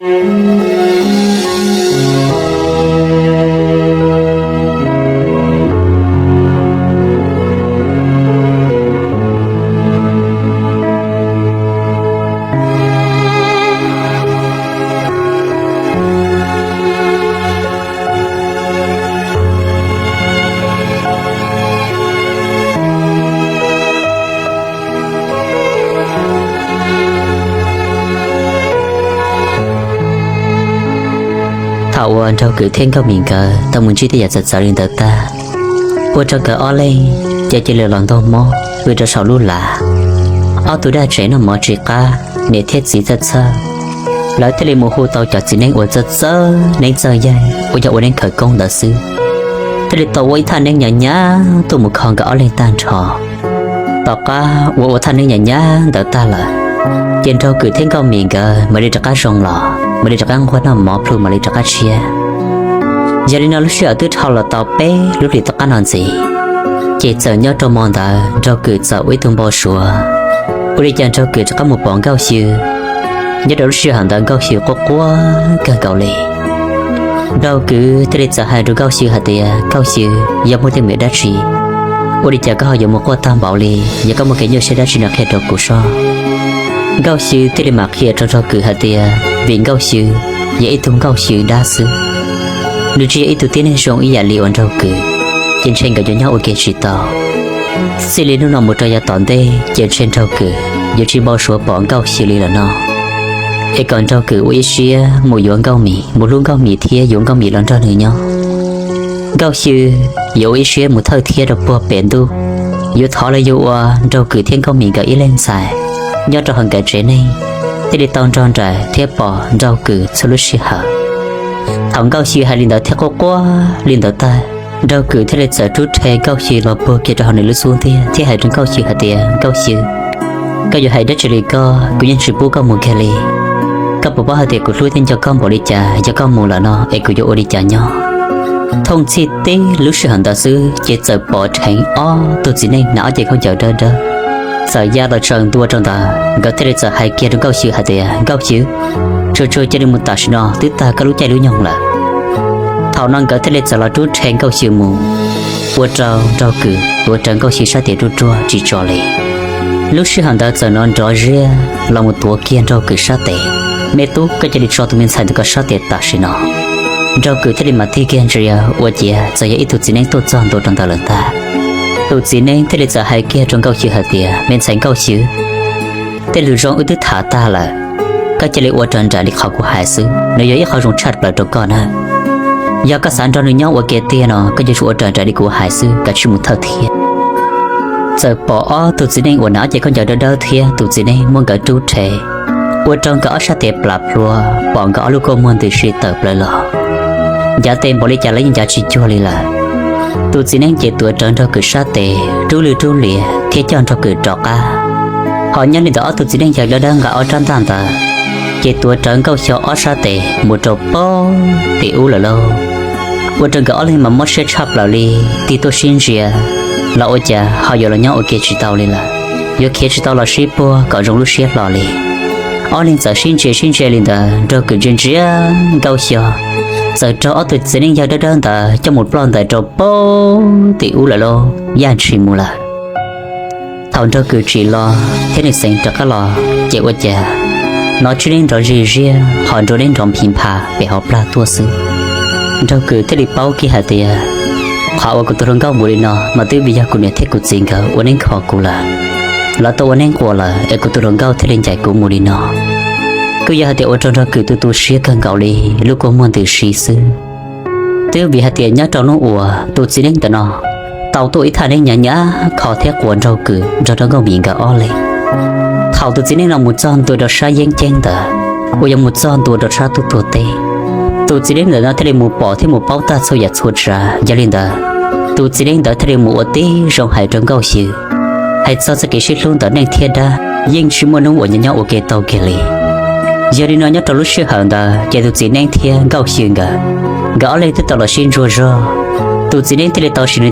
Thaum uas Nraug Kws thiab Nkauj Mim nkawd tau mus ntsib tej yam txawv txawv li ntawd tag, ua rau nkawd ob leeg ces cia li los ntaug mob pw rau saum lub lav. Ob tug dab tsev noj mov tsis qab, niam thiab txiv txhawj txhawj, lawv thiaj li mus hu tau cov txiv neeb uas txawj txawj neeb txawj yaig uas yog ua neeb khawv koob ntawd xwb, thiaj li tau ua ib thaj neeb hnyav hnyav tuaj mus kho nkawd ob leeg tag nrho. Tom qab uas ua thaj neeb hnyav hnyav ntawd tag lawm, ces Nraug Kws thiab Nkauj Mim nkawd mam li rov qab zoo los, mam li rov qab nquag noj mov plhu mam li rov qab tshiab. Yog li no lub sij hawm twb dhau los tau peb lub hlis tom qab no ntxiv, ces txawm nyob rau hmo ntawd Nraug Kws txawm ua ib tug npau suav. Ua li cas Nraug Kws rov qab mus pom Nkauj Xyw. Nyob rau lub sij hawm ntawd Nkauj Xyw quaj quaj kawg nkaus li. Nraug Kws thiaj li txawm hais rau Nkauj Xyw hais tias, Nkauj Xyw, yog muaj teeb meem dab tsi, ua li cas koj ho yuav mus quaj tag npaum li? Yog koj muaj kev nyuaj siab dab tsi no qhia rau kuv soj. Nkauj Xyw thiaj li mam qhia rau Nraug Kws hais tias vim Nkauj Xyw yog ib tug Nkauj Xyw dab xwb, nws tsis yog ib tug tib neeg zoo ib yam li uas Nraug Kws, ces ntshe nkawd yuav nyob ua ke tsis tau. Txij li hnub no mus rau yav tom ntej ces ntshe Nraug Kws yuav tsis npau suav pom Nkauj Xyw li lawm no, es kom Nraug Kws ua ib siab mus yuav Nkauj Mim, mus hlub Nkauj Mim thiab yuav Nkauj Mim los nrog nws nyob. Nkauj Xyw yuav ua ib siab mus thawj thiab rau puag pem ntuj, yuav thov los yug ua Nraug Kws thiab Nkauj Mim nkawd ib leeg ntxhais nyob rau hauv nkawd tsev neeg, thiaj li tau nrog nraim thiab pom Nraug Kws txhua lub sij hawm. Thaum Nkauj Xyw hais li ntawd thiab quaj quaj li ntawd tag, Nraug Kws thiaj li txawm rub rhe Nkauj Xyw los puag kiag rau hauv nws lub xub ntiag thiab hais rau Nkauj Xyw hais tias, Nkauj Xyw, koj yuav hais dab tsi li koj, kuv yeej tsis pub koj mus kiag li. Koj puas paub hais tias kuv hlub thiab nco koj npaum li cas, yog koj mus lawm no es kuv yuav ua li cas nyob? Thooj txhij tib lub sij hawm ntawd xwb ces txawm pom dheev ob tug txiv neej hnav ob ce khaub ncaws dawb dawb txawm ya los tsaws ntua rau ntawd. Nkawd thiaj li txawm hais kiag rau Nkauj Xyw hais tias, Nkauj Xyw, tsuag tsuag cia li mus tam sim no, twb tag koj lub caij lub nyoog lawm. Thaum no nkawd thiaj li txawm los rub rhe Nkauj Xyw mus, ua rau Nraug Kws tuav rawv Nkauj Xyw sab tes ruaj ruaj tsis tso li. Lub sij hawm ntawd txawm hnov nrov ziab los mus tuav kiag Nraug Kws sab tes, Me tub, koj cia li tso tus me ntxhais ntawm koj sab tes tam sim no. Nraug Kws thiaj li mam tig kiag ntsia ua ciav txawm yog ib tug txiv neeb tuaj txog ntua rau ntawd lawm ntag. Tus txiv neeb thiaj li txawm hais kiag rau Nkauj Xyw hais tias, Me ntxhais Nkauj Xyw, tej lus zoo wb twb tham tag lawm, koj cia li ua raws nraim li qhov kuv hais xwb, nws yog ib qho zoo tshaj plaws rau koj na. Yog koj xav nrog nws nyob ua ke tiag no koj yuav tsum ua raws nraim li kuv hais xwb, kav tsij mus thawj thiab. Txawm pom ob tug txiv neej uas hnav ob ce khaub ncaws dawb dawb thiab tus txiv neej muab nkawd rub rhe, ua rau nkawd ob sab tes plam plhuav, pom nkawd ob lub kua muag ntws si tawm plaws los. Ncav tes npaum li cas los yeej ncav tsis cuag li lawm. Tus txiv neej ces tuav rawv Nraug Kws sab tes rub lwj rub liam thiab coj Nraug Kws rov qab. Ho nyob li ntawm ob tug txiv neej yawg dawb dawb nqa ob rab ntaj ntawd, ces tuav rawv Nkauj Xyw ob sab tes mus rau pem tim ub lawm lauj. Ua rau nkawd ob leeg mas mob siab tshaj plaws li, tig tuaj sib ntsia los ua cas ho yuav los nyob ua ke tsis tau li lawm, yuav khiav tsis tau los sib puag kom zoo lub siab hlo li. Ob leeg txawm sib ntsia sib ntsia li ntawd, Nraug Kws ntsia ntsia Nkauj Xyw, txawm raug ob tug txiv neej yawg dawb dawb ntawd coj mus ploj ntais rau pem tim ub lawm lauj, yaj ntshis mus lawm. Thaum Nraug Kws tsim los thiab nws xeev rov qab los ces ua cas hnov tsib neeb nrov zis ziab ho nrov neeb nrov nphis nphas pem hauv plag tuaj xwb. Nraug Kws thiaj li paub kiag hais tias, qhov uas kuv tus hluas nkauj mus li no mas twb vim yog kuv niam thiab kuv txiv nkawd ua neeb kho kuv lawm. Lawv tau ua neeb quas lawm es kuv tus hluas nkauj thiaj li ncaim kuv mus li no. Kuj yog hais tias ua rau Nraug Kws tu tu siab kawg nkaus li, lub kua muag ntws si xwb. Twb vim hais tias nyob rau hnub uas tus txiv neeb ntawm no tau tuaj ib thaj neeb hnyav hnyav kho thiab quas Nraug Kws nrog rau Nkauj Mim nkawd ob leeg. Thaum tus txiv neeb no mus txog ntua rau sab yeeb ceeb ntawd, uas yog mus txog ntua rau sab tuj tuag teb, tus txiv neeb ntawm no thiaj li mus pom thiab mus paub tag txhua yam txhua tsav. Yog li ntawd, tus txiv neeb ntawd thiaj li mus ua tib zoo hais rau Nkauj Xyw, hais txog txoj kev sib hlub ntawm neeg thiab dab yeej tsis muaj hnub uas nyob nyob ua ke tau kiag li. Yog li no nyob rau lub sij hawm ntawd ces tus txiv neeb thiab Nkauj Xyw nkawd, nkawd ob leeg twb tau los sib ntsuas zog. Tus txiv neeb thiaj li tau siv nws